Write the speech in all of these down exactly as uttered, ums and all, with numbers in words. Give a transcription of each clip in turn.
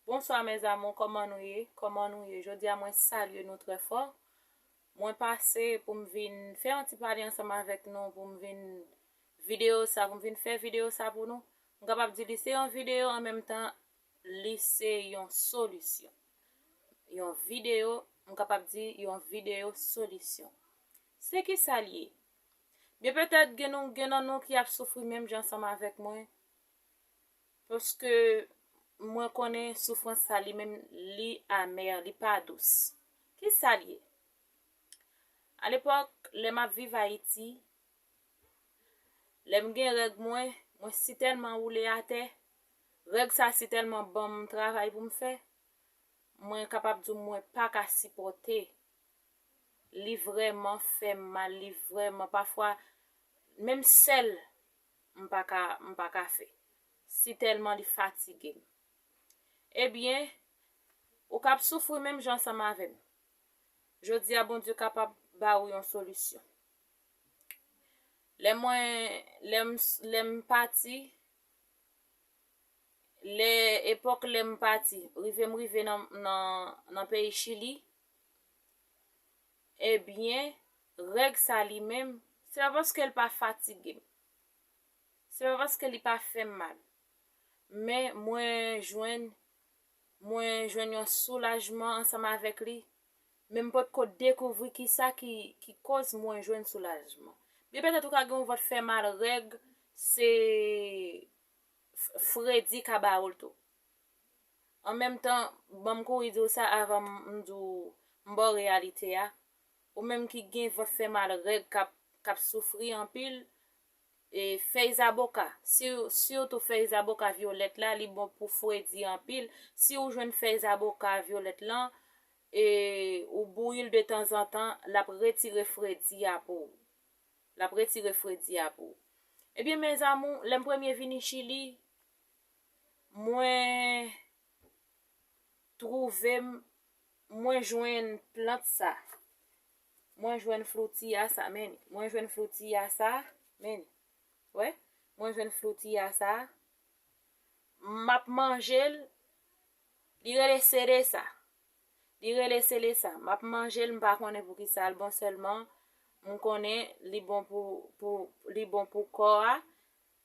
Bonswa mes amours, kòman nou ye? Kòman nou ye? Jodi a mwen salye nou trè fò. Mwen pase pou m vin fè yon ti pale ansanm avèk nou, pou m vin videyo sa, pou m vin fè videyo sa pou nou. M kapab di li se yon videyo, an menm tan li se yon solisyon. Yon videyo, m kapab di yon videyo solisyon. Se ki sa l ye? Byen petèt gen nou, gen nan nou ki ap soufri menm jan ansanm avèk mwen. Paske mwen konnen soufrans sa li menm li amè, li pa dous. Ki sa l ye? Alepòk, lè m ap viv Ayiti, lè m gen règ mwen, mwen si tèlman woule atè, règ sa si tèlman ban m travay pou m fè, mwen kapab di w mwen pa ka sipòte. Li vrèman fè m mal, li vrèman, pafwa, menm sèl, m pa ka, m pa ka fè. Si tèlman li fatige m. Ebyen, ou k ap soufri menm jan ansanm avè m. Jodi a, Bondye kapab ba ou yon solisyon. Lè mwen, lè m, lè m pati, lè epòk lè m pati, rive m rive nan, nan, nan peyi Chili, ebyen, règ sa li menm, se pa paske l pa fatige m. Se pa paske li pa fè m mal. Men mwen jwenn, mwen jwenn yon soulajman ansanm avèk li. Men m potko dekouvri kisa ki, ki koz mwen jwenn soulajman. Byen petèt ou ka gen yon vant fè mal, règ, se f-, fredi ka ba ou l tou. An menm tan, ban m kouri di w sa avan m, m di w, m ba w reyalite a. Ou menm ki gen vant fè mal, règ k ap, k ap soufri anpil, e fèy zaboka, si, sitou fèy zaboka vyolèt la, li bon pou fredi anpil. Si ou jwenn fèy zaboka vyolèt lan, e ou bouyi l de tanzantan, l ap retire fredi a pou ou. L ap retire fredi a pou ou. Ebyen, mes amours, lè m premye vini Chili, mwen twouve m, mwen jwenn plant sa. Mwen jwenn frutiya sa, men ni. Mwen jwenn frutiya sa, men ni. Wè, mwen jwenn frutiya sa. M ap manje l, li rele seresa. Li rele seresa. M ap manje l, m pa konnen pou ki sa l bon sèlman. M konnen li bon pou, pou, li bon pou kò a.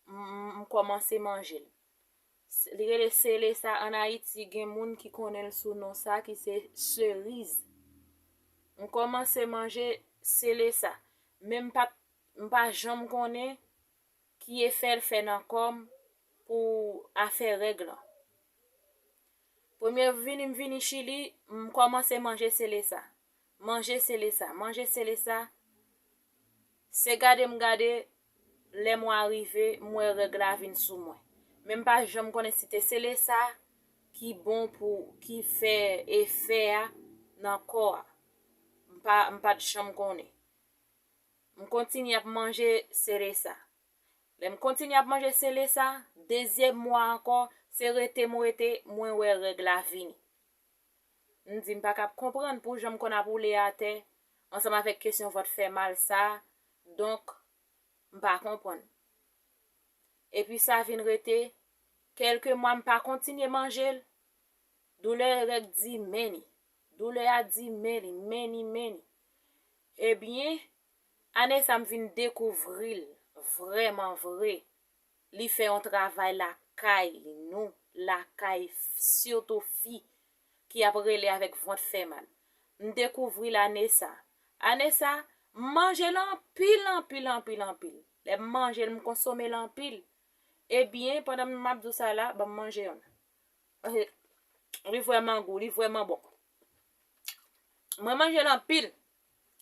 M, m kòmanse manje l. Li rele seresa, an Ayiti, gen moun ki konnen l sou non sa, ki se seriz. M kòmanse manje seresa. Men m pa, m pa janm konnen ki efè l fè nan kò m pou afè règ lan. Premye vini m vini Chili, m kòmanse manje seresa. Manje seresa, manje seresa. Se gade m gade, lè mwa rive, m wè règ la vin sou mwen. Men m pa janm konnen si te seresa ki bon pou, ki fè efè a nan kò a. M pa, m pa t janm konnen. M kontinye ap manje seresa. Lè m kontinye ap manje seresa, dezyèm mwa ankò, se rete m rete, mwen wè règ la vini. M di m pa ka konprann pou jan m konn ap woule atè, ansanm avèk kesyon vant fè mal sa, donk, m pa konprann. Epi sa vin rete, kèlke mwa m pa kontinye manje l, doulè règ di men ni. Doulè a di men ni, men ni, men ni. Ebyen, ane sa m vin dekouvri l vrèman vre. Li fè yon travay lakay nou, lakay sitou fi ki ap rele avèk vant fè mal. M dekouvri l ane sa. Ane sa, m manje l anpil, anpil, anpil, anpil. Lè m manje l, m konsome l anpil. Ebyen, pandan m ap di w sa la, ban m manje yonn. Li vrèman gou, li vrèman bon. Mwen manje l anpil.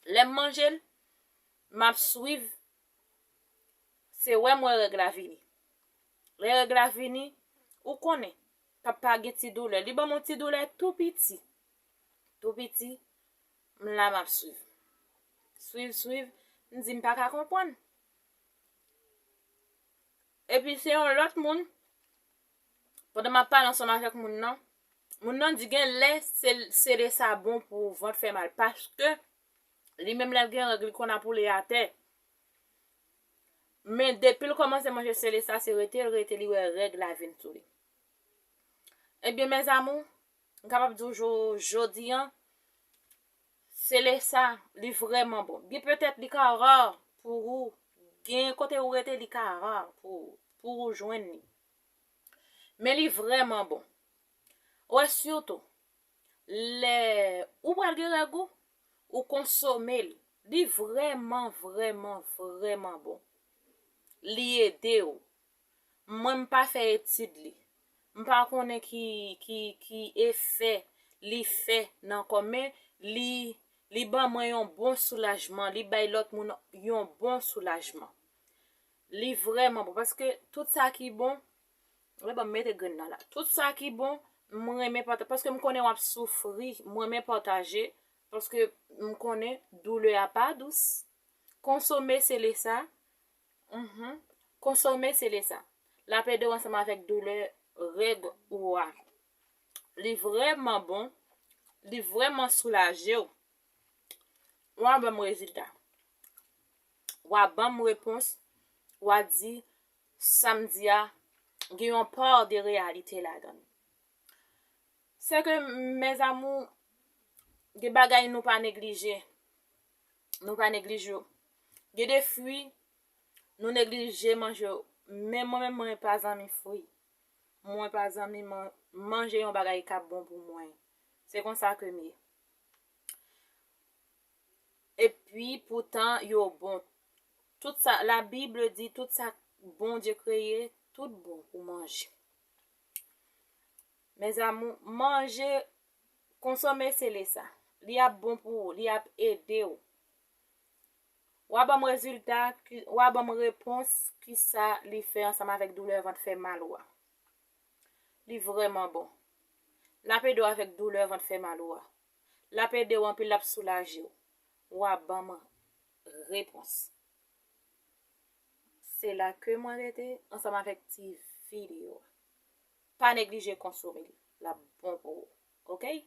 Lè m manje l, m ap swiv. Se wè m wè règ la vini. Lè règ la vini, ou konnen, p ap pa gen ti doulè. Li ban m yon ti doulè tou piti. Tou piti, m la m ap swiv. Swiv, swiv, m di m pa ka konprann. Epi se yon lòt moun, pandan m ap pale ansanm avèk moun nan, moun nan di gen lè se, seresa bon pou vant fè mal, paske li menm lè l gen règ, li konn ap woule atè. Men depi l kòmanse manje seresa, se rete l rete, li wè règ la vin sou li. Ebyen, mes amours, m kapab di w jo-, jodi an, se le sa, li vrèman bon. Gen petèt li ka ra pou ou, gen kote ou rete li ka ra pou, pou ou jwenn li. Men li vrèman bon. Wè, sitou, lè ou pral gen règ ou, ou konsome l. Li vrèman, vrèman, vrèman bon. Li ede w. Mwen, m pa fè etid li. M pa konnen ki, ki, ki efè li fè nan kò m, men li, li ban mwen yon bon soulajman, li bay lòt moun yon bon soulajman. Li vrèman bon, paske tout sa ki bon, wè, ban m mete grenn nan la. Tout sa ki bon, m renmen pataje, paske m konnen w ap soufri, m renmen pataje, paske m konnen doulè a pa dous. Konsome se le sa. Mhm. Konsome se le sa. L ap ede w ansanm avèk doulè règ ou a. Li vrèman bon. Li vrèman soulaje w. W a ban m rezilta. W a ban m repons. W a di, sa m di a, gen yon pa de reyalite ladan l. Se ke, mes amours, gen bagay nou pa neglije. Nou pa neglije yo. Gen de fwi, nou neglije manje yo. Men mwen menm, mwen pa zanmi fwi. Mwen pa zanmi man-, manje yon bagay k ap bon pou mwen. Se konsa ke m ye. Epi, poutan, yo bon. Tout sa, la Bible di, tout sa Bondye kreye, tout bon pou manje. Mes amours, manje, konsome se le sa. Li ap bon pou ou, li ap ede w. W a ban m rezilta, ki- w a ban m repons, ki sa li fè ansanm avèk doulè vant fè mal ou a. Li vrèman bon. L ap ede w avèk doulè vant fè mal ou a. L ap ede w anpil, l ap soulaje w. W a ban m repons. Se la ke mwen rete ansanm avèk ti videyo a. Pa neglije konsome l. L ap bon pou ou. Oke?